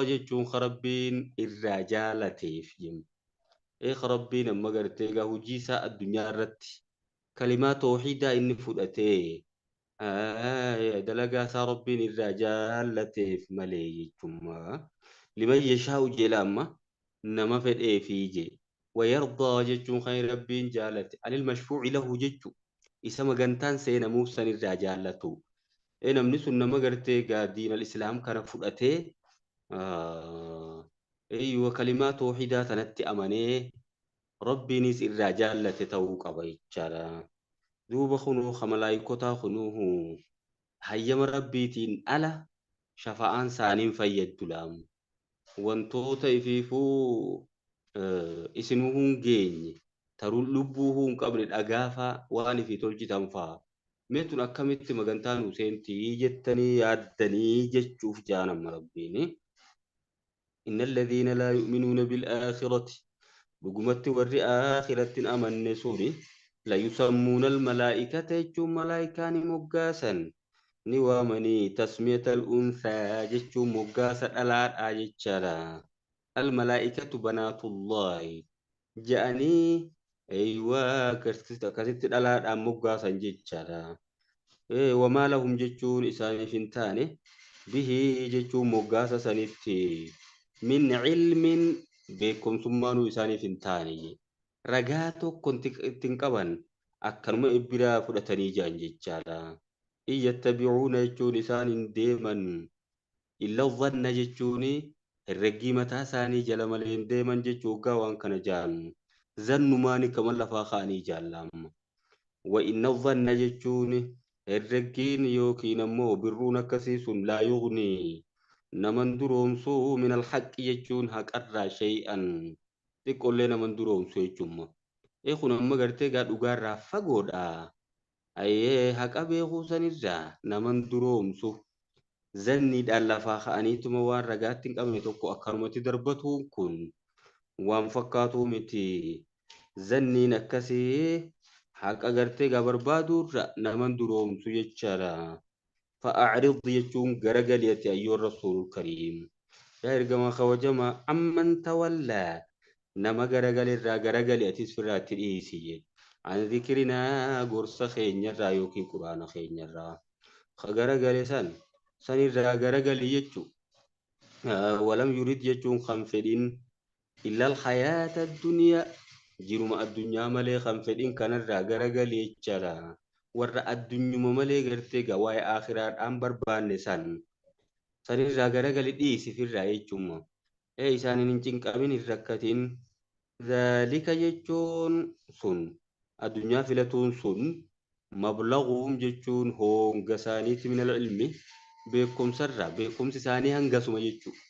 Jechuun Rabbiin irraa jaalateef jenna. Rabbiin amma gartee egaa hojii isaa addunyaa irratti kalimaa toohidaa inni fudhatee dalagaa isaa Rabbiin irraa jaalateef malee jechuudha. Liman yashaa'u jedha amma nama fedheefii jedhe. Wayardaa jechuun kan Rabbiin jaalate anil mashfuuci lahu jechuudha. Isa magantaan seenamuuf san irraa jaallatu. Namni sun nama gartee egaa diinal islaam kana fudhatee eeyyuu kalimaa toohidaa tanatti amanee Rabbiinis irraa jaallate ta'uu qaba jechaadha. Duuba kunuu ka malaayikotaa kunuu hayyama Rabbiitiin ala shafa'aan isaaniin fayyaddu laamu. Wantoota ifiifuu isinuu hin geenye taruu lubbuu hin qabne dhagaafaa waan ifii tolchitan fa'aa. Mee tun akkamitti magantaa nuu seentii jettanii yaaddanii jechuuf jaanamma Rabbiini. إن الذين لا يؤمنون بالآخرة dhugumatti warri aakiratti hin amanne suni la yusammuuna almalaa'ikata jechuun malaa'ikaa ni moggaasan ni waamanii tasmiyata al'unsaa jechuun moggaasa dhalaadhaa jechaadha. Almalaa'ikatu banaatullaahi je'anii eeywaa akkasitti dhalaadhaan moggaasan jechaadha. Wamaa lahum jechuun isaaniif hin taane bihii jechuun moggaasa sanitti min cilmin beekumsummaanuu isaaniif hin taane ragaa tokko ittiin qaban akkanuma biraa fudhatanii jiran jechaadha. In yattabi'uuna jechuun isaan hin deeman illa dhanna jechuun herreggii mataa isaanii jala malee hin deeman jechuu hoggaa waan kana jaan zannumaani kama lafaa ka'anii jaallaama. Wa inna dhanna jechuun herreggiin yookiin ammoo birruun akkasii sun laa yugnii naman duroomsuu min alhaqi jechuun haqarraa shay'an xiqqoollee naman duroomsu jechuudha. Kun amma gartee egaa dhugaarraa fagoodha. Ayyee haqa beekuu sanirraa naman duroomsu zanniidhaan lafaa ka'aniituma waan ragaatti hin qabne tokko akkanumatti darbatuun kun waan fakkaatuu miti. Zanniin akkasii haqa gartee egaa barbaaduurra naman duroomsu jechaadha. فأعرض يجون غرغليتي أيها الرسول الكريم يا إرجما خوجما عمن تولى نما غرغل الرا غرغليتي سفرات الإيسي عن ذكرنا قرص خين الرا يوكي قرآن خين الرا خغرغل سن سن الرا غرغل يجو ولم يريد يجون خنفدين إلا الحياة الدنيا جرم الدنيا ملي خنفدين كان الرا غرغل يجرا warra addunyuma malee gartee egaa waa'ee aakhiraadhaan barbaanne san sanirraa garagali dhiisi firraa jechuudha. Isaaniin hin cinqamin hin rakkatin. Zaalika jechuun sun addunyaa filatuun sun mablaguum jechuun honga isaaniiti minal ilmi beekumsarraa beekumsi isaanii hangasuma jechuudha.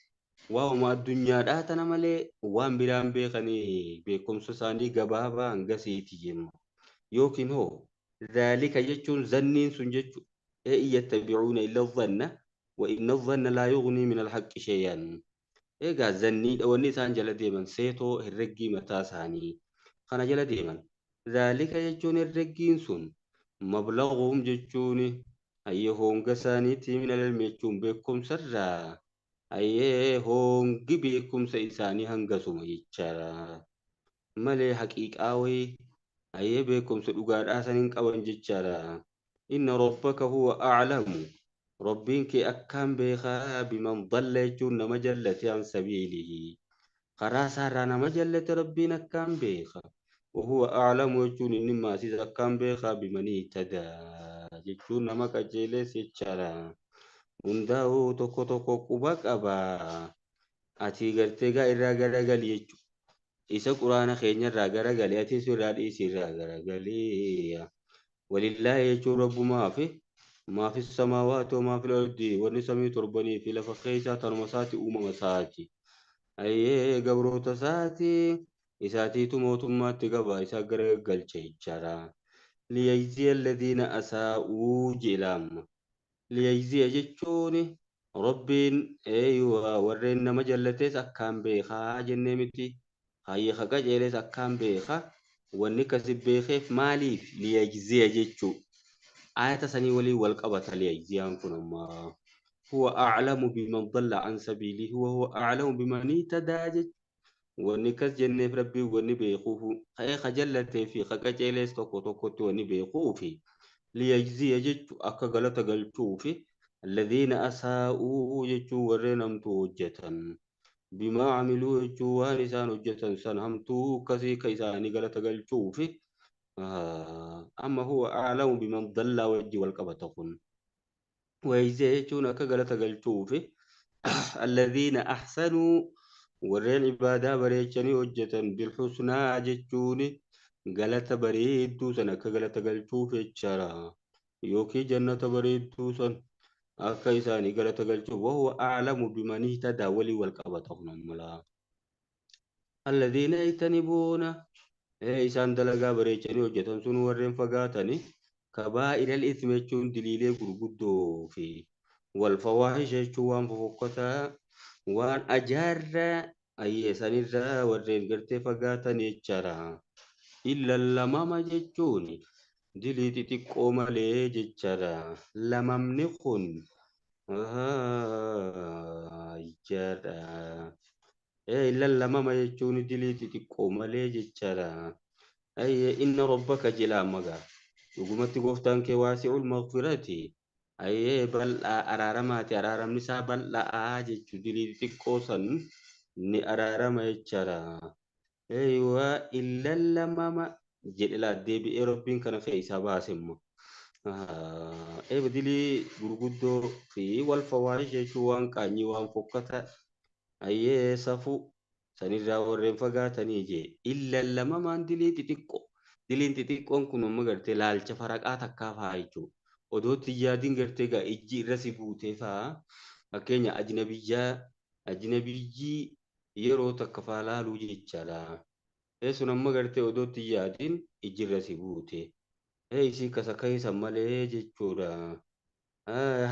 Waa'uma addunyaadhaa tana malee waan biraan beekanii beekumsa isaanii gabaabaa hangasiiti jenna. Yookiin hoo ذلك يجون ظنين سنجج إن يتبعون إلا الظن وإن الظن لا يغني من الحق شيئا إيجا ظني أو النسان جل ديما سيتو الرقي متاساني خنا جل ديما ذلك يجون الرقين سن مبلغهم ججوني أيهم قساني من العلم يجون بكم سرا أيهم بكم سيساني هنقسم يجارا مالي حقيقة ayyee beekumsa dhugaadhaa saniin qaban jechaadha. Inna rabbaka huwa a'lamu. Rabbiin kee akkaan beekaa biman dalla jechuun nama jallate an sabiilihi. Karaa isaarraa nama jallate Rabbiin akkaan beeka. Wahuwa a'lamu jechuun inni maasiis akkaan beekaa biman ihtadaa jechuun nama qajeelees jechaadha. Hundaa'uu tokko tokko quba qaba. Ati gartee gaa irraa garagali jechuudha. Isa quraana keenyarraa garagali atis irraa dhiisi irraa garagali. Walillaahi jechuun rabbumaa fi maa fi samaawaati wa maa fi ardi wanni samii torbanii fi lafa keessaa tanuma isaati uumama isaati. Ayyee gabroota isaati isaatiitu mootummaatti qaba isaa garagalche jechaadha. Liyajziya alladhiina asaa'uu jedhama. Liyajziya jechuun Rabbiin eeyyuu warreen nama jallates akkaan beekaa jennee miti. Hayya haqa qajeeles akkaan beeka wanni kasi beekeef maaliif liyajziya jechuu ayata sanii waliin wal qabata liyajziyaan kun amma هو أعلم بمن ضل عن سبيله وهو أعلم بمن اهتدى. Wanni kas jenneef rabbii wanni beekuufu ka'ee kajallatee fi kaqaceelees tokko tokkotti wanni beekuufi liyajziya jechu akka galata galchuufi alladhiina asaa'uu jechuu warreen hamtuu hojjetan bimaa camiluu jechuu waan isaan hojjetan san hamtuu akkasii ka isaanii galata galchuufi. Amma huwa aclamu biman dallaa wajji wal qabata kun wayzee jechuun akka galata galchuufi alladhiina ahsanuu warreen ibaadaa bareechanii hojjetan bilhusnaa jechuun galata bareedduu san akka galata galchuuf jechaadha. Yookiin jannata bareedduu san akka isaanii galata galchuuf wahuwa aclamu biman ihtadaa walii wal qabata kun ammalaa. Alladhiina yajtanibuuna isaan dalagaa bareechanii hojjetan sun warreen fagaatanii kabaa'ira al-ithmi jechuun diliilee gurguddoo fi wal fawaahisha jechuun waan fofokkotaa waan ajaarraa ayyee sanirraa warreen gartee fagaatan jechaadha. Illa lamama jechuun dilii xixiqqoo malee jechaadha. Lamamni kun jechaadha. Illa lamama jechuun dilii xixiqqoo malee jechaadha. Ayyee inna rabbaka jilaa magaa. Dhugumatti gooftaan kee waasi'ul maghfirati. Ayyee bal'aa araaramaati araaramni isaa bal'aa jechuu dilii xixiqqoo san ni araarama jechaadha. Eeywa illa lamama jedhe laa deebi'ee rabbiin kana keessaa baase immoo. Eeba dilii gurguddoo fi wal fawaahish jechuun waan qaanyii waan fokkata ayyee safuu sanirraa warreen fagaatanii jee illa lamamaan dilii xixiqqoo. Diliin xixiqqoon kun amma gartee laalcha faraqaa takkaa fa'aa jechuudha. Odoo xiyyaadiin gartee gaa ijji irra si buutee fa'aa fakkeenya ajnabiyyii yeroo takka fa'aa laaluu jechaadha. Sun amma gartee odoo xiyyaadiin ijji irra si buute. Isii kasa keessa malee jechuudha.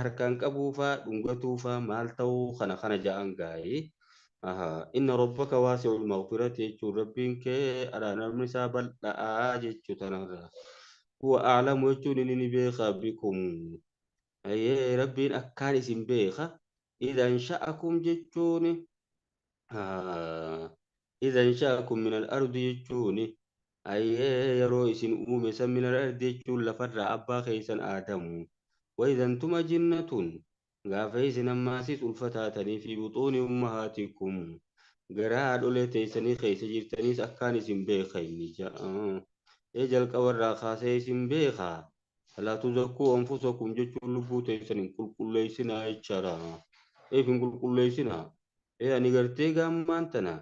Harkaan qabuu fa'aa dhungatuu fa'aa maal ta'uu kana kana ja'an gaa'ee. Inna rabbaka waasi'ul maghfirati jechuun rabbiin kee araaramni isaa bal'aa jechuu tanarra. Huwa a'lamu jechuun inni ni beeka bikum. Ayyee rabbiin akkaan isin beeka. Idha ansha'akum jechuun idha ansha'akum min al-ardi jechuun ayyee yeroo isin uume san min al-ardi jechuun lafarraa abbaa keessan Aadamu. Wa idha antum ajinnatun gaafa isin ammaasis ulfataatanii fi buxuuni ummahaatikum garaa haadholee teessanii keessa jirtaniis akkaan isin beeka inni ja'a. Jalqabarraa kaasee isin beeka. Falaa tuzakkuu anfusakum jechuun lubbuu teessan hin qulqulleessinaa jechaadha. Hin qulqulleessinaa. Ani gartee gaammaan tana.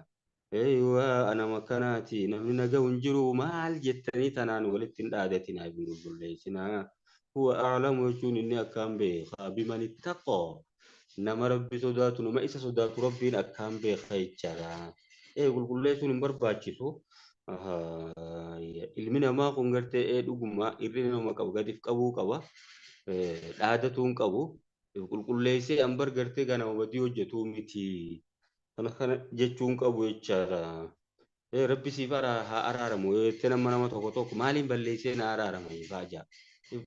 Waa ana makkanaati namni naga hin jiru maal jettanii tanaan walitti hin dhaadatinaa hin qulqulleessinaa. Huwa a'lamu jechuun inni akkaan beeka biman ittaqaa nama rabbi sodaatu nama isa sodaatu rabbiin akkaan beeka jechaadha. Qulqulleessuun hin barbaachisu. Ilmi namaa kun gartee dhuguma irri nama qabu gadiif qabuu qaba. Dhaadatuu hin qabu. Qulqulleessee ambar gartee ganama badii hojjetuu miti. Kana kana jechuun qabu jechaadha. Rabbi siif haa araaramu jettee nama nama tokko tokko maaliin balleessee na araarama faa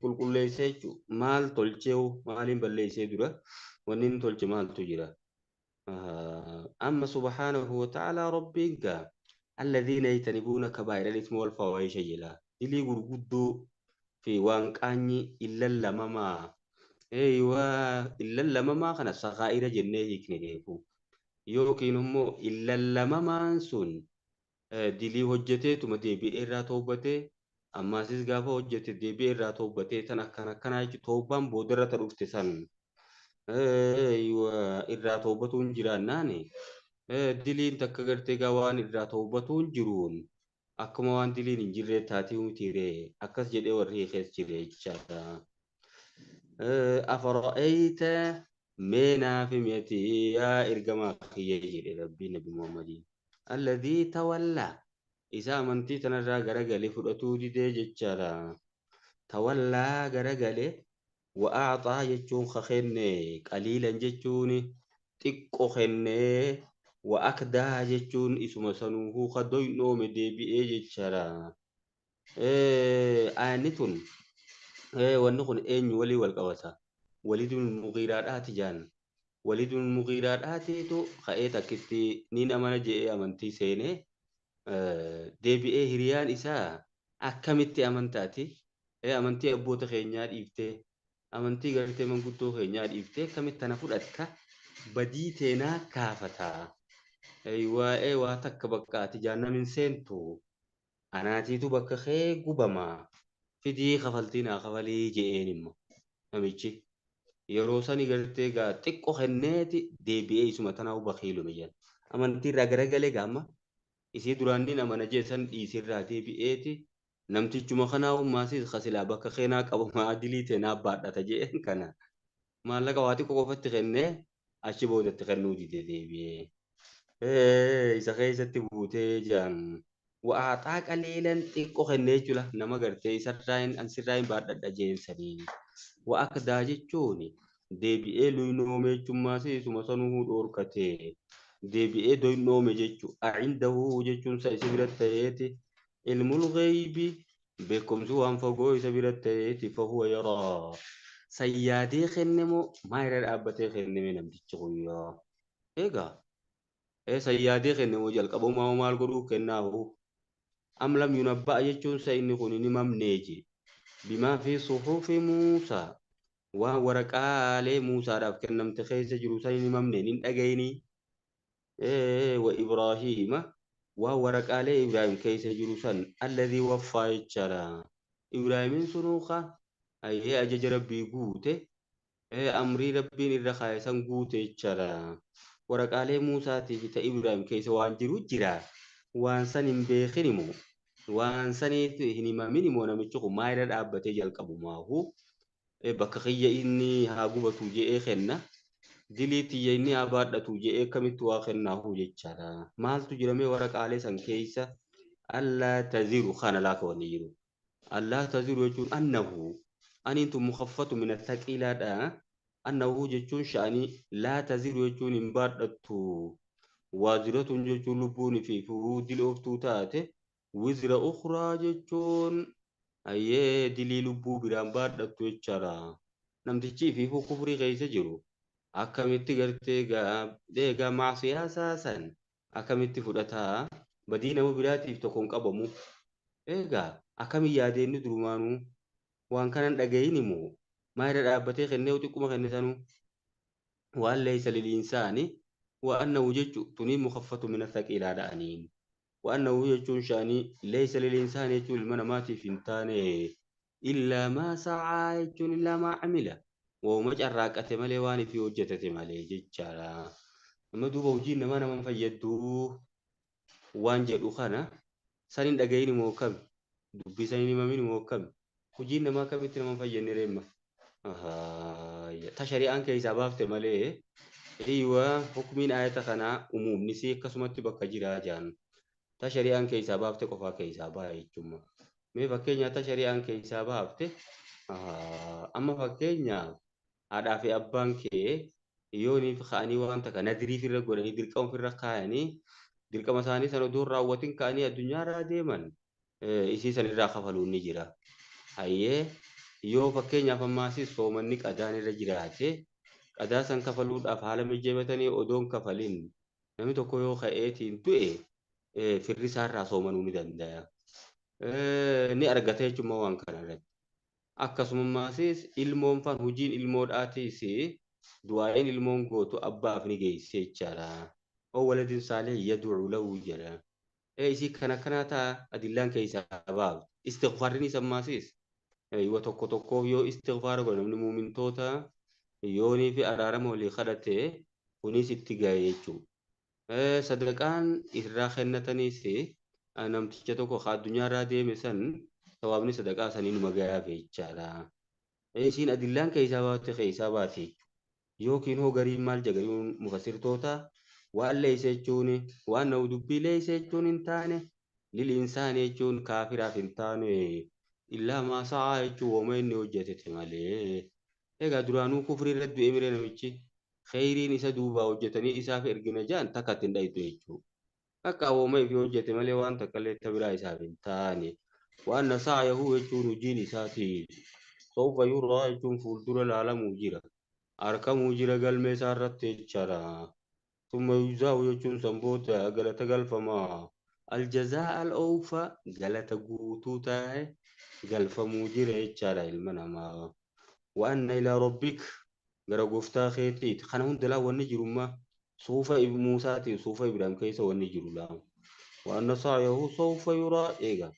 Qulqulleessee jechuun maal tolchee maaliin balleessee dura wanni inni tolche maaltu jira. Amma subhaanahu wa ta'ala rabbiin gaa alladhiina yajtanibuuna kabaa'ira al-ithmi wal fawaahisha jedha. Dilii gurguddoo fi waan qaanyii illa lamamaa. Eeywaa illa lamamaa kana sakaa'ira jennee hiikne beeku. Yookiin immoo illa lamamaan sun dilii hojjeteetuma deebi'ee irraa toobbatee ammaasis gaafa hojjete deebi'ee irraa toobbatee tan akkana akkanaa jechuun toobbaan boodarra ta dhufte san irraa toobbatuun jiraannaani diliin takka gartee gaa waan irraa toobbatuun jiruun akkuma waan diliin hin jirree taatii mitiiree akkas jedhee warri hiikees jire jechaadha. Afara'ayta mee naaf himati yaa ergamaa kiyya jedhe rabbiin nabi Muhammadiin. Alladhii tawallaa isa amantii tanarraa garagalee fudhatuu didee jechaadha. Tawallaa garagalee wa'aaxaa jechuun ka kenne qaliilan jechuun xiqqo kennee wa'akdaa jechuun isuma sanuuhuu ka doynoome deebi'ee jechaadha. Aanni tun wanni kun eenyu walii wal qabata? Waliid ibn Mugiiraadhaati jaan. Waliid ibn Mughiiraadhaatiitu ka'ee takkitti niin amana je'ee amantii seenee deebi'ee hiriyaan isaa akkamitti amantaati? Amantii abboota keenyaa dhiiftee amantii gartee manguddoo keenyaa dhiiftee akkamitti tana fudhatta? Badii teenaa kaafataa. Waa'ee waa takka bakka ati jaannamin seentu anaatiitu bakka kee gubamaa fidii kafaltii naa kafalii je'een immoo namichi yeroo sani gartee gaa xiqqoo kenneeti deebi'ee isuma tanaa bakiilume jedhan amantii irraa garagalee gaama isii duraan niin amana jee san dhiisirraa deebi'eeti namtichuma kanaa ummaasiis kasilaa bakka keenaa qabamaa dilii teenaa baadhata je'een kana maallaqa waa xiqqoo qofatti kennee achi boodatti kennuu dide deebi'ee. Isa keessatti buutee jiran wa'aaxaa qaliilan xiqqoo kennee jechuudha nama gartee isarraa hin ansirraa hin baadhadha jeensanii wa'a akdaa jechuun deebi'ee luynoome jechuun isuma sanuu dhoorkate deebi'ee doynoome jechuu acindahu jechuun isa isa bira ta'eeti ilmul ghaybi beekumsi waan fagoo isa bira ta'eeti fahuwa yaraa sayyaadee kennemoo maa irra dhaabbatee kenneme namtichi guyyaa eegaa sayyaadee kennemoo jalqabumaa maal godhuu kennaahu am lam yunabba'a jechuun sa inni kun hin himamneeji bimaa fi suhufi Muusaa waan waraqaalee Muusaadhaaf kennamte keessa jiru san hin himamneen hin dhagayinii wa Ibraahiima waan waraqaalee Ibraahim keessa jiru san alladhii waffaa jechaadha Ibraahimiin sunuuka ayyee ajaja rabbii guute amrii rabbiin irra kaa'e san guute jechaadha waraqaalee Muusaatii fi ta Ibraahim keessa waan jiru jira waan san hin beekin immoo waan saniif hin himamin immoo namichi kun maa irra dhaabbatee jalqabumaahu bakka kiyya inni haa gubatu je'ee kenna dilii tiyya inni haa baadhatu je'ee akkamitti waa kennaahu jechaadha maaltu jiramee waraqaalee san keessa allaa taziru kana laaka wanni jiru allaa taziru jechuun annahu aniintu mukaffatu min athaqiilaadha annahu jechuun sha'anii laa taziru jechuun hin baadhattu waaziratun jechuun lubbuun fi dil ooftuu taate wizra ukhraa jechuun ayyee dilii lubbuu biraan baadhattu jechaadha namtichi fi kufrii keessa jiru akkamitti gartee egaa maasiyaa san akkamitti fudhataa badii nama biraatiif tokko hin qabamu egaa akkamiin yaadeenni durumaanuu waan kanan dhagayin immoo maa irra dhaabbatee kennee xiqquma kenne sanuu waan leeysa liliinsaani وأنه جج تني مخفة من الثقيل على أنين وأنه جج شاني ليس للإنسان يجو المنامات فنتان إلا ما سعى يجون إلا ما عمل وما جراك أتمالي واني في وجهة تمالي ججارا أما دوبا وجينا ما نمان فيدوه وان جدو خانا سنين دقيني موكم دبي سنين مامين موكم وجينا ما كم تنمان فيدني ريما تشريعان كيسا بافتي مالي ايوه حكمين آية خنا أموم نسي كسمت بك جرا جان تشريعان كيسا بافتي قفا كيسا باي جمع mee fakkeenya ta shari'aan keessaa baafte amma fakkeenyaaf haadhaa fi abbaan kee yooniif ka'anii waan takka nadiriif irra godhanii dirqama ofirra kaayanii dirqama isaanii sana odoo hin raawwatin ka'anii addunyaarraa deeman isii san irraa kafaluun ni jira. Hayyee yoo fakkeenyaaf ammaas soomanni qadaan irra jiraate qadaa san kafaluudhaaf haala mijeeffatanii odoo hin kafalin namni tokko yoo ka'eetiin du'e firri isaarraa soomanuu ni danda'a. Ni argata jechuun waan kana irratti. Akkasumas ilmoon fan hojiin ilmoodhaatiis du'aa'iin ilmoon gootu abbaaf ni geesse jechaadha. Oo waladin saalee yad'u lahu jedha. Isii kana kanaa ta'a adillaan keessaa baaftu. Istighfaarrinis ammaasis yoo tokko tokkoof yoo istighfaara godhe namni muumintoota yoonii fi araarama walii kadhate kunis itti gahe jechuudha. Sadaqaan irraa kennataniis namticha tokko ka addunyaarraa deeme san sawaabni sadaqaa sanii numa gahaaf jechaadha. Isiin adillaan keessaa baate keessaa baate yookiin hoo gariin maal jedhaniin mufassirtoota waan leeyse jechuun waan nama dubbii leeyse jechuun hin taane lil insaani jechuun kaafiraaf hin taane illaa maa sa'aa jechuun wooma inni hojjetete malee. Egaa duraanuu kufrii irratti du'e miree namichi kheyriin isa duubaa hojjetanii isaaf ergina jaan takka ittiin dhayitu jechuudha. Akka wooma ifii hojjete malee waan takka illee biraa isaaf hin taane. Waan nasaayahu jechuun hojiin isaati. Sawfa yuraa jechuun fuuldura laalamuu jira. Arkamuu jira galmee isaa irratti jechaadha. Summa yujzaahu jechuun san booda galata galfamaa. Aljazaa al-awfaa galata guutuu taa'e galfamuu jira jechaadha ilma namaa. Wa'anna ilaa rabbik gara gooftaa keetiiti. Kana hunda laa wanni jirummaa suufa Muusaatiin suufa Ibraahim keessa wanni jiru laa. Wa'anna sa'yahu sawfa yuraa eega.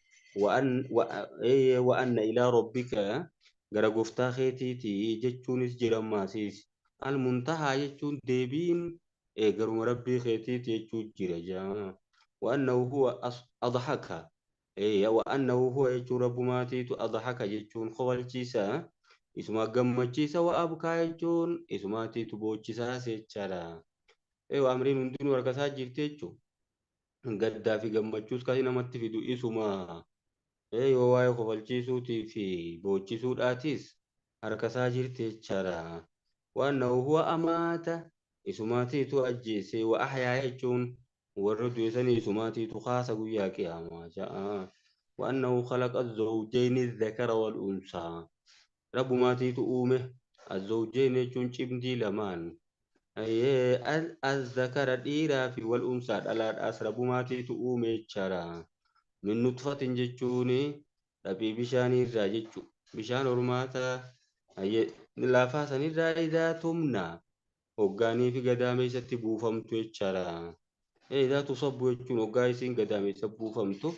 Wa'anna ilaa rabbika gara gooftaa keetiiti jechuunis jira ammaasiis. Al-muntahaa jechuun deebiin garuma rabbii keetiiti jechuu jira jaa. Wa'annahu huwa adhaka. Wa'annahu huwa jechuun rabbumaatiitu adhaka jechuun kofalchiisa. Isuma gammachiisa wa abkaa jechuun isumaatiitu boochisaa jechaadha. Amriin hundinuu harka isaa jirti jechuudha. Gaddaa fi gammachuus kan namatti fidu isuma. Yoo waa'ee kofalchiisuutii fi boochisuudhaatis harka isaa jirti jechaadha. Wa'annahu huwa amaata isumaatiitu ajjeese wa ahyaa jechuun warra du'e sanii isumaatiitu kaasa guyyaa qiyaamaa ja'a. Wa'annahu khalaqa az-zawjayni adh-dhakara wal-unsaa. Rabbumaatiitu uume az-zawjayn jechuun cimdii lamaan. Az-zakara dhiiraa fi wal-unsaa dhalaadhaas rabbumaatiitu uume jechaadha. Min nutfatin jechuun dhabii bishaanii irraa jechuudha. Bishaan hormaataa laafaa sanirraa idaa tumna hoggaanii fi gadaameessatti buufamtu jechaadha. Idaa tusabbu jechuun hoggaa isiin gadaameessa buufamtu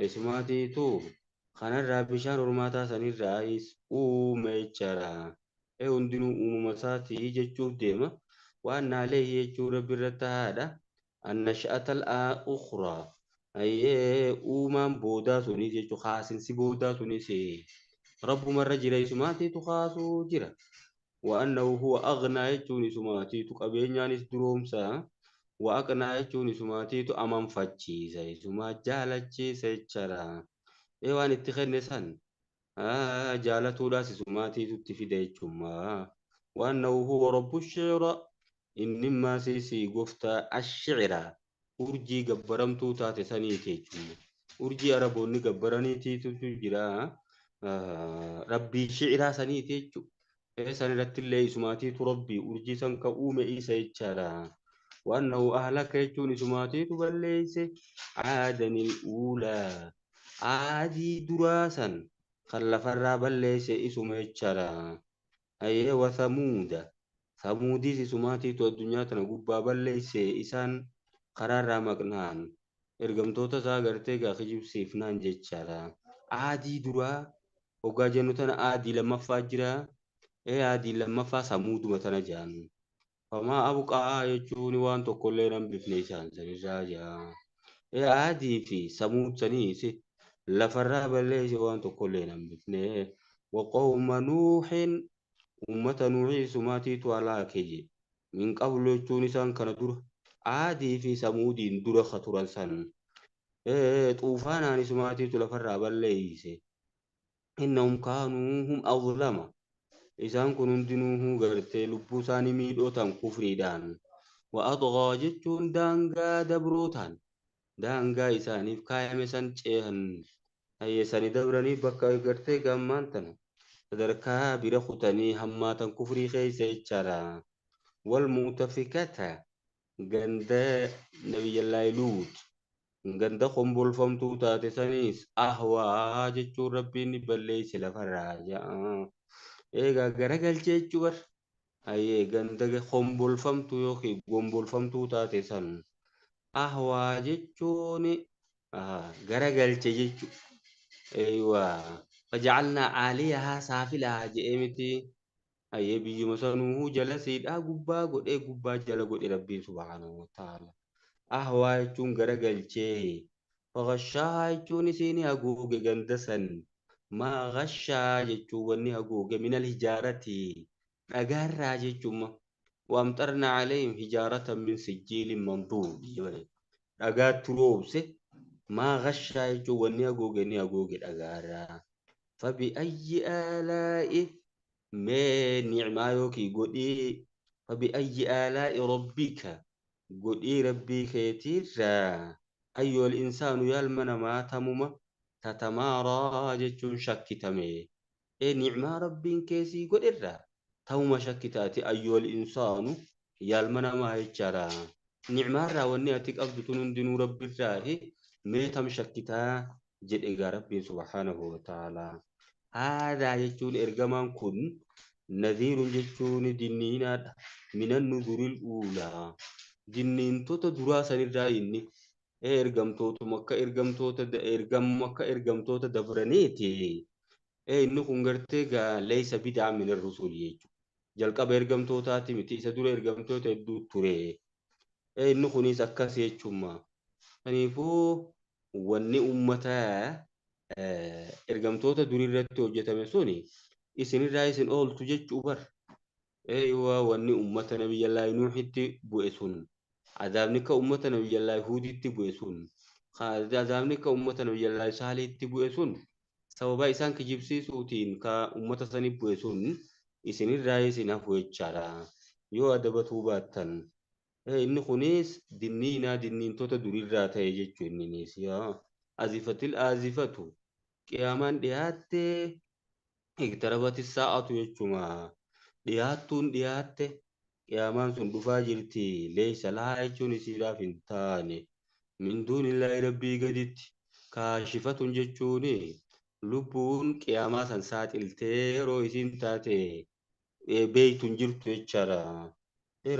isumaatiitu kanarraa bishaan hormaataa sanirraa uume jechaadha. Hundinuu uumama isaatii jechuuf deema. Waan naalee jechuun rabbi irratti haadha. Annasha'atal ukhraa. Uumaan boodaa sunis jechuun kaasinsi boodaa sunis rabbumarra jira isumaatiitu kaasuu jira. Wa'annahu huwa aghnaa jechuun isumaatiitu qabeenyaanis duroomsa. Wa'aqnaa jechuun isumaatiitu amanfachiisa isumaa jaalachiisa jechaadha. Waan itti kenne san jaalatuudhaas isumaatiitu itti fida jechuudha. Wa'annahu huwa rabbu shi'ra inni maasiisii gooftaa ash-shi'ra urjii gabbaramtuu taate saniiti jechuudha. Urjii Araboonni gabbaraniitiitu jira. Rabbii shi'iraa saniiti jechuudha. San irratti illee isumaatiitu rabbii urjii san ka uume isa jechaadha. Wa'annahu ahlaka jechuun isumaatiitu balleeyse aadanil uulaa. Aadii duraa san kan lafarraa balleeyse isuma jechaadha. Wa samuuda. Samuudiis isumaatiitu addunyaa tana gubbaa balleeyse isaan karaarraa maqnaan ergamtoota isaa gartee gaa kijibsiifnaan jechaadha. Aadii duraa hoggaa jennu tana aadii lammaffaa jira. Aadii lammaffaa samuuduma tana jedhan. Famaa abqaa jechuun waan tokkollee nan bifne isaan sanirraa jira. Aadii fi samuud saniis lafarraa balleeyse waan tokkollee nan bifne. Waqawma nuuhin uummata nuuhii isumaatiitu halaake je. Min qablu jechuun isaan kana dura aadii fi samuudiin dura ka turan san. Xuufaanaan isumaatiitu lafarraa balleeyse. Innahum kaanuu hum azlama. Isaan kun hundinuu gartee lubbuu isaanii miidhoo ta'an kufriidhaan. Wa axgaa jechuun daangaa dabroo ta'an. Daangaa isaaniif kaayame san ceehan. Sani dabranii bakka gartee gammaan tana. Sadarkaa bira kutanii hammaatan kufrii keessa jechaadha. Wal mu'tafikata ganda nabiyyallaahi Luut. Ganda kombolfamtuu taate saniis ahwaa jechuun rabbiin ni balleeyse lafarraa ja'a. Egaa garagalchee jechuu bar. Ganda kombolfamtuu yookiin gombolfamtuu taate san ahwaa jechuun garagalche jechuudha. Eeywa fajacalnaa caaliyahaa saafilahaa jedhee miti. Biyyuma sanuu jala siidhaa gubbaa godhee gubbaa jala godhe rabbiin subhaanahu wa ta'ala. Ahwaa jechuun garagalchee. Faghashaa jechuun isiin haguuge ganda san. Maa ghashaa jechuun wanni haguuge minal hijaarati. Dhagaarraa jechuun waamxarna calayhim hijaaratan min sijjiilin manduud. Dhagaatti roobse. Maa ghashaa jechuun wanni haguuge ni haguuge dhagaarraa. Fabi'ayyi aalaa'i mee nicmaa yookiin godhii fabi'ayyi aalaa'i rabbika godhii rabbii keetiirraa ayyuhal insaanu yaa ilma namaa tamuma tatamaaraa jechuun shakkitame. Nicmaa rabbiin keessii godherraa Ta'uma shakkitaati ayyuhal insaanu yaalma namaa jechaadha. Nicmaarraa wanni ati qabdu tun hundinuu rabbirraahi mee tam shakkitaa jedhe egaa rabbiin subhaanahu wa ta'aalaa. Haadaa jechuun ergamaan kun nadhiirun jechuun dinniinaadha. Minan nuzuril uulaa. Dinniintota duraa sanirraa inni ergamtootuma akka ergamtoota ergamuma akka ergamtoota dabraniiti. Inni kun gartee gaa leeysa bid'aa min ar-rusuli jechuudha. Jalqaba ergamtootaati miti isa dura ergamtoota hedduu ture. Inni kunis akkas jechuudha. Kanaafuu wanni uummataa ergamtoota durii irratti hojjetame suni isinirraa isin ooltu jechuu bar. Eeywa wanni uummata nabiyyallaahi Nuuhitti bu'e sun azaabni akka uummata nabiyyallaahi Huuditti bu'e sun azaabni akka uummata nabiyyallaahi Saalihitti bu'e sun sababa isaan kijibsiisuutiin ka uummata sanii bu'e sun isinirraa isin hafu jechaadha. Yoo adabatuu baattan. Inni kunis dinniinaa dinniintota durirraa ta'e jechuu inninis yaa azifatil azifatu qiyaamaan dhiyaatte iqtarabati saa'atu jechuma dhiyaattuun dhiyaatte qiyaamaan sun dhufaa jirti leeysa lahaa jechuun isiidhaaf hin taane min duunillaahi rabbii gaditti kaashifatun jechuun lubbuun qiyaamaa san saaxiltee yeroo isiin taate beeytun jirtu jechaadha.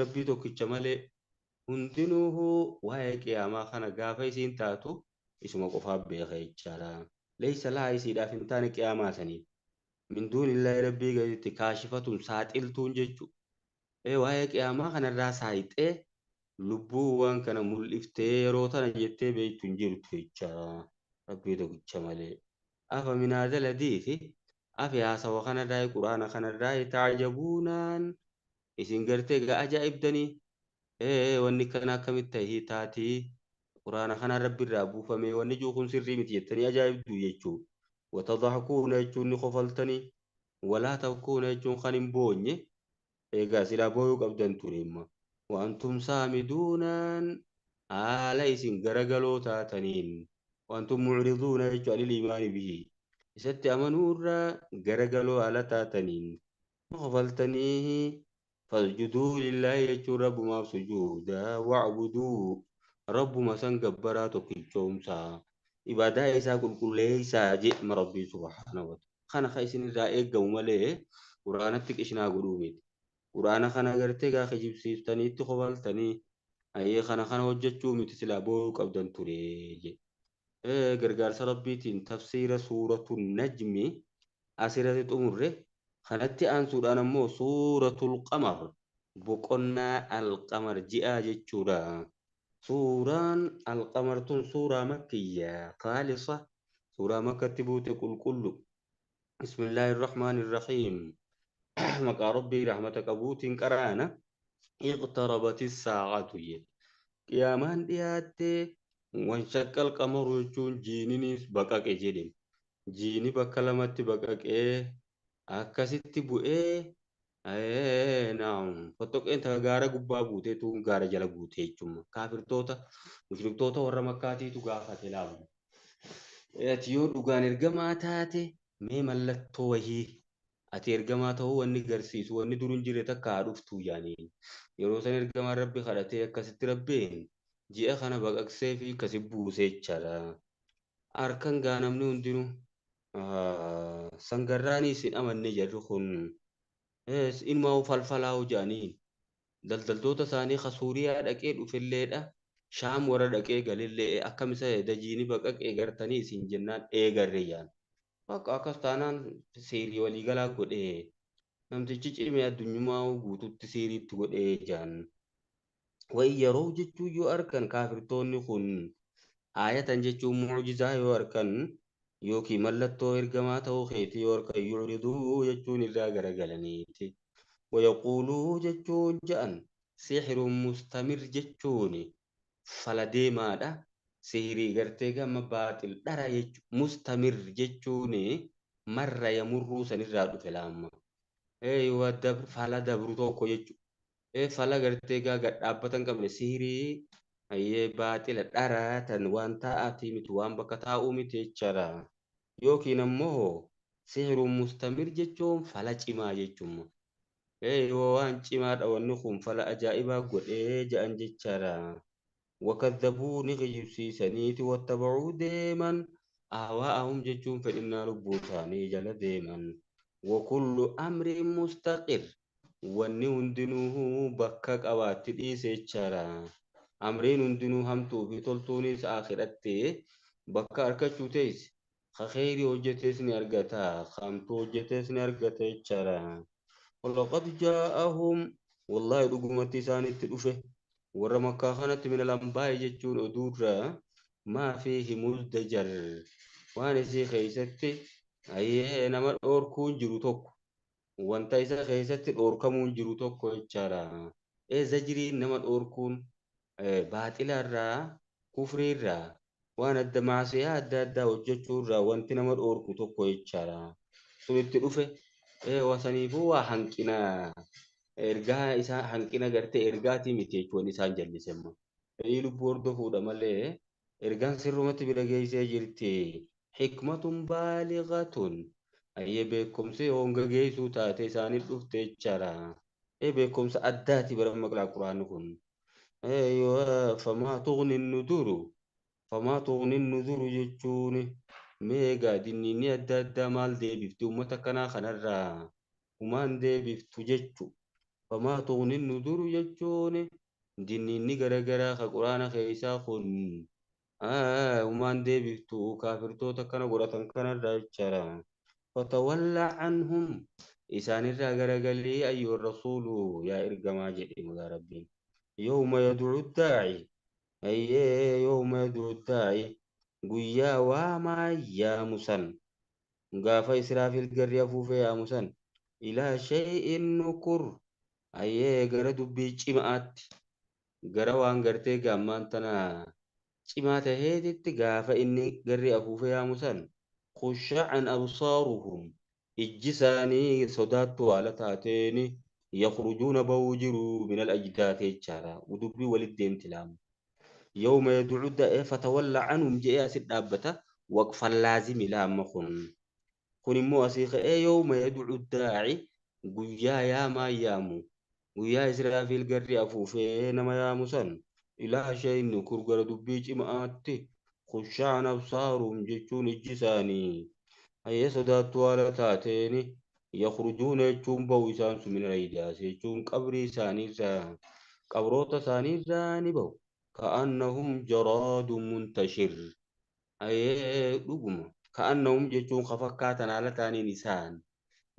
Rabbii tokkicha malee hundinuu waa'ee qiyaamaa kana gaafa isiin taatu isuma qofaaf beeka jechaadha. Leeysa lahaa isiidhaaf hin taane qiyaamaa saniif. Min duunillaahi rabbii gaditti kaashifatun saaxiltuun jechuudha. Waa'ee qiyaamaa kanarraa saayixee lubbuu waan kana mul'iftee yeroo tana jettee beektu hin jirtu jechaadha. Rabbii tokkicha malee. Afa min haadhal hadiisi afi haasawa kanarraa quraana kanarraa ta'ajabuunaan isin gartee gaa ajaa'ibdanii wanni kana akkamitti ta'ii taatii quraana kana rabbirraa buufame wanni jiru kun sirrii miti jettanii ajaa'ibdu jechuudha. Watadhakuuna jechuun ni kofaltanii walaa tabkuuna jechuun kan hin boonye egaa silaa booyuu qabdan ture imma. Wantum saamiduunaan haala isin garagaloo taataniin wantum mucriduuna jechuun anil iimaani bihi isatti amanuurraa garagaloo haala taataniin kofaltanii fasjuduu lillaahi jechuun rabbumaaf sujuuda wa'buduu rabbuma san gabbaraa tokkichoomsaa ibaadaa isaa qulqulleessaa jedhama rabbii subhaanahu wa ta'ala. Kana ka isin irraa eeggamu malee quraanatti qishinaa godhuu miti. Quraana kana gartee gaa kijibsiiftaniitti kofaltanii ayyee kana kana hojjechuu miti silaa boo'uu qabdan ture jedhe. Gargaarsa rabbiitiin tafsiira suuratu najmi asirratti xumurre kanatti aansuudhaan ammoo suuratul qamar boqonnaa alqamar ji'a jechuudha. Suuraan alqamar tun suuraa makkiyyaa khaalisa suuraa makkatti buute qulqullu. Bismillaahi irrahmaani irrahiim. Maqaa rabbii rahmata qabuutiin qaraana. Iqtarabati saa'atu jedhe. Qiyaamaan dhiyaattee wanshaqqal qamaru jechuun jiininis baqaqe jedhe. Jiini bakka lamatti baqaqee akkasitti bu'ee naam fottoqeen takka gaara gubbaa buutee tuun gaara jala buutee jechuudha. Kaafirtoota mushriktoota warra makkaatiitu gaafate laamu. Ati yoo dhugaan ergamaa taate mee mallattoo wahii ati ergamaa ta'uu wanni garsiisu wanni dur hin jirre takka haa dhuftuu yaaniin. Yeroo san ergamaan rabbi kadhatee akkasitti rabbiin ji'a kana baqaqsee fi akkasi buusee jechaadha. Harkan gaa namni hundinuu sangarraanis hin amanne jarri kun ilmaa falfalaa jedhanii daldaltoota isaanii ka Suuriyaa dhaqee dhufilleedha. Shaam warra dhaqee galillee akkam isa dajiini baqaqee gartanii isin jennaan eegarre yaan. Bakka akkas taanaan seerii waliigalaa godhee namtichi cimee addunyumaa guututti seeriitti godhee jaan. Wayi yeroo jechuu yoo argan kaafirtoonni kun aayatan jechuun mucjizaa yoo argan yookiin mallattoo ergamaa ta'uu keetii yoo argan yucriduu jechuun irraa garagalaniiti. Wayaquuluu jechuun ja'an sixirun mustamir jechuun fala deemaadha. Sihirii gartee gama baaxil dhara jechuun mustamir jechuun marra yamurruu sanirraa dhufe laamma. Fala dabru tokko jechuudha. Fala gartee gaa gad dhaabbata hin qabne sihirii ayyee baaxila dhara tan waan taa'aatii miti waan bakka taa'uu miti jechaadha. Yookiin ammoo sihiruun mustamir jechuun fala cimaa jechuudha. Eeyyoo waan cimaadha wanni kun fala ajaa'ibaa godhee je'an jechaadha. Wakadhabuu ni kijibsiisaniiti wattabacuu deeman ahwaa'ahum jechuun fedhinnaa lubbuu isaanii jala deeman. Wakullu amrin mustaqir wanni hundinuu bakka qabaatti dhiise jechaadha. Amriin hundinuu hamtuu fi toltuunis akhiratti bakka argachuu teessi. Ka kheyrii hojjetes ni argata, hamtuu hojjetes ni argata jechaadha. ولقد جاءهم والله dhugumatti isaanitti dhufe warra makkaa kanatti min al-anbaa'i jechuun oduurraa maa fiihi muzdajar waan isii keessatti ayyee nama dhoorkuun jiru tokko wanta isa keessatti dhoorkamuun jiru tokko jechaadha. Ee zajriin nama dhoorkuun baaxilarraa kufriirraa waan adda maasiyaa adda addaa hojjechuurraa wanti nama dhoorku tokko jechaadha. Sun itti dhufe wasaniifuu waa hanqina ergaa isaa hanqina gartee ergaatii miti jechuun isaan jallisemma. Fedhii lubbuu hordofuudha malee ergaan sirrumatti bira geessee jirti. Hikmatun baaligatun ayyee beekumsi honga geessuu taate isaaniif dhufte jechaadha. Beekumsa addaati bara maqlaa quraanni kun. Famaa tughni nuduru famaa tughni nuduru jechuun meegaa dinniinni adda addaa maal deebifti uummata kanaa kanarraa humaan deebiftu jechu. Famaa tughni nuduru jechuun dinniinni garagaraa ka quraana keessaa kun humaan deebiftu kaafirtoota kana godhatan kanarraa jechaadha. Fatawalla anhum isaanirraa garagalii ayyuha rasuulu yaa ergamaa jedhe maqaa rabbiin. Yawma yad'u daa'i ayyee yawma yad'u daa'i guyyaa waamaa yaamu san gaafa Israafil garri afuufee yaamu san ilaa shay'in nukur ayyee gara dubbii cimaatti gara waan gartee gaammaan tana cimaa taheetitti gaafa inni garri afuufee yaamu san khushacan absaaruhum ijji isaanii sodaattu haala taateeni yakhrujuuna bahuu jiru min alajdaati jechaadha dubbii walit deemti laamu. يوم يدعو الداعي فتولى عنهم جاء سد دابته وقف اللازم لا مخن كن مو أسيخ يوم يدعو الداعي قيا يا ما يامو قيا إسرافيل قري أفوفي نما يا مسن إلى شيء نكر قر دبيج إمآتي خشعن أبصارهم جيشون الجساني أي صدات ولا تاتيني يخرجون يجون بويسان من الأيداس يجون قبري ساني قبروتا ساني زاني بو كأنهم جراد منتشر أي رقم كأنهم جتون خفكات على تاني نسان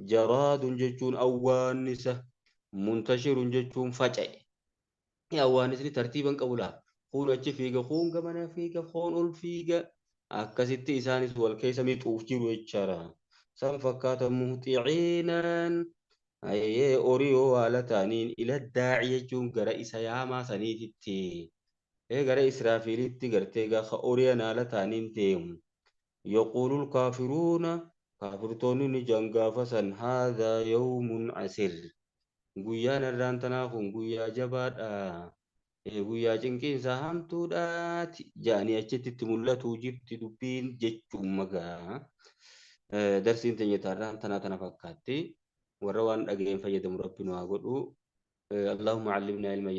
جراد جتون أوانسة منتشر جتون فجأة يا أوانسني ترتيبا قولا خون أتش فيك خون كمان فيك خون أول فيك أكست إسانس والكيس ميتوف جرو إتشارا سان فكات مهطعين أي أوريو على تانين إلى الداعي جتون قرأ ياما سنيتي gara Israafilitti gartee gaafa oriyan haala taaniin deemu. Yaquulu kaafiruuna kaafirtoonni ni jedhan gaafa san haadhaa yawmun asir. Guyyaan irraan tanaa kun guyyaa jabaadha. Guyyaa cinqiinsa hamtuudhaati jedhanii achitti itti mul'atu jirti dubbiin jechuun magaa. Darsiin teenya irraan tanaa tana fakkaatti. Warra waan dhageen fayyadamu rabbi nu haa godhu. Allahumma allimnaa ilma